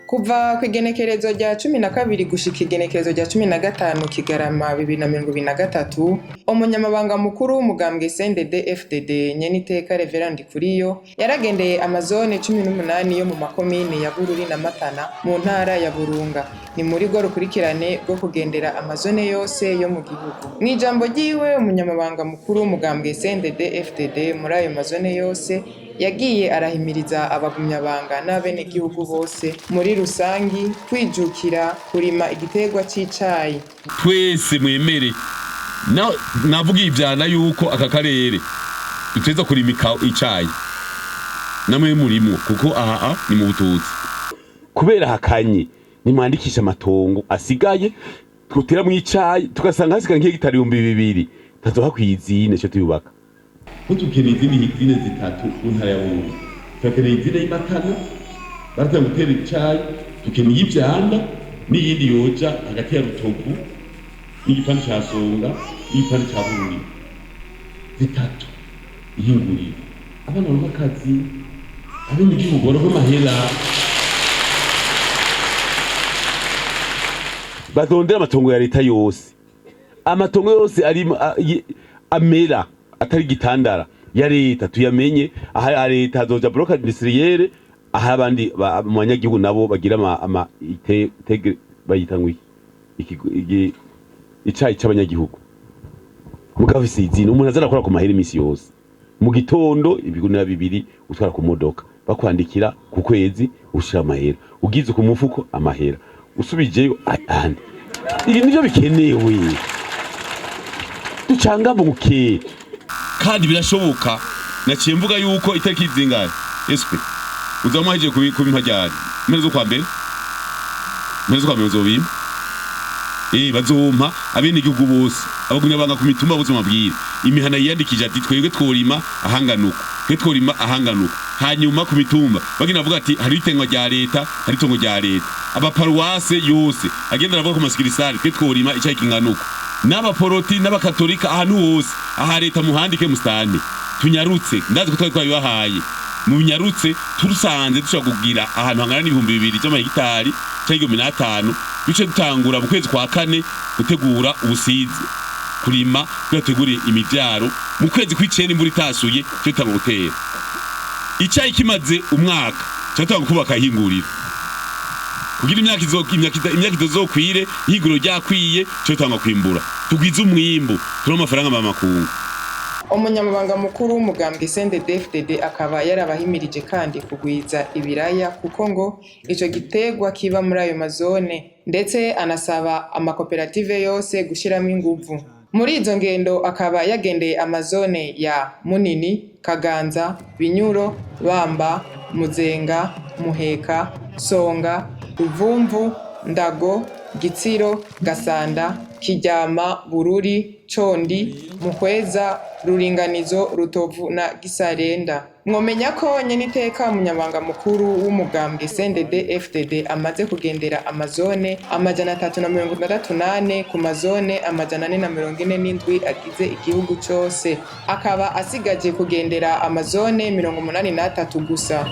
Kuva ku igenekerezo rya 12 gushika igenekerezo rya 15 Kigarama 2023, umunyamabanga mukuru w'umugambwe CNDD FDD, Nyeniteka Reverend Ndikuriyo, yaragendeye amazone 18 yo mu makomine ya Bururi na Matana mu ntara ya Burunga. Ni muri rwo rukurikirane rwo kugendera amazone yose yo mu gihugu. Mw'ijambo ryiwe, umunyamabanga mukuru w'umugambwe CNDD FDD muri ayo mazone yose yagiye arahimiriza abagumyabanga n'abenegihugu bose muri rusangi kwijukira kurima igiterwa c'icayi. Twese mwemere, navuga ivyana yuko aka karere duteza kurima icayi, namwe murimwo, kuko aha ni mu bututsi kubera hakanye. Nimwandikisha amatongo asigaye tuteramwo icayi, tugasanga hasigaye nk'hegitari 2000, tazoha kw'izine co tuyubaka. Ntudukeneye izindi izine zitatu mu ntara ya Bururi. Turakeneye izine y'Imatana baratanga gutera icayi, dukeneye ivyanda n'iyindi yoja hagati ya Rutovu n'igipande ca Songa n'igipande ca Bururi, zitatu ihinguriro, abana baronka akazi, abenegihugu baronka amahera, badondera amatongo ya leta yose, amatongo yose ari amera atari gitandara ya leta tuyamenye. Aha leta hazoja bloc industriel, aha abandi mu banyagihugu nabo bagira ama bayita ngo iki icayi c'abanyagihugu. Mugabo izina umuntu aza arakora ku mahera imisi yose, mu gitondo ibigunira bibiri utwara ku modoka, bakwandikira ku kwezi, ushira amahera ugize ku mufuko, amahera usubijeyo ayandi. Ibi nivyo bikenewe, ducangamuke kandi birashoboka. Naciye mvuga yuko itariki zingahe SP uzaba muhejeje kubimpa ryari? Mpera z'ukwa mbere, mpera z'ukwa mbere uzobimpa. Bazompa abenegihugu bose, abagumyabanga ku mitumba bose, mabwire imihana yiyandikije ati twebwe tworima ahanganuka, twe tworima ahanganuka. Hanyuma ku mitumba bagenda bavuga ati hari itengwa rya leta, hari itongo rya leta. Abaparuwase yose agenda aravuga ku masikirisari, twe tworima icayi kinganuka, n'abaporoti n'abakatolika, ahantu hose aha leta muhandike musitani. Tunyarutse, ndazi ko twari twabibahaye, munyarutse. Turusanze dushobora kugira ahantu hangana n'2000 vy'amahegitari canke 15,000, duce dutangura mu kwezi kwa kane gutegura ubusizi kurima, kugira dutegure imivyaro. Mu kwezi kw'icenda imvura itasuye duce dutangura gutera icayi. Kimaze umwaka tuca dutangura kubaka ihinguriro, kugira imyaka itazokwire, ihinguriro ryakwiye, tuce dutangura kwimbura, tugwize umwimbu, turonke amafaranga mvamakungu. Umunyamabanga mukuru w'umugambwe CNDD FDD akaba yarabahimirije kandi kugwiza ibiraya, kuko ngo ico giterwa kiba muri ayo mazone, ndetse anasaba amakoperative yose gushiramwo inguvu. Muri izo ngendo akaba yagendeye amazone ya Munini, Kaganza, Binyuro, Bamba, Muzenga, Muheka, Songa, Ruvumvu, Ndago, Gitsiro, Gasanda, Kiryama, Bururi, Condi, Muhweza, Ruringanizo, Rutovu na Gisarenda. Mwomenya ko Nyeniteka umunyamabanga mukuru w'umugambwe CNDD FDD amaze kugendera amazone 364 ku mazone 447 agize igihugu cose, akaba asigaje kugendera amazone 83 gusa.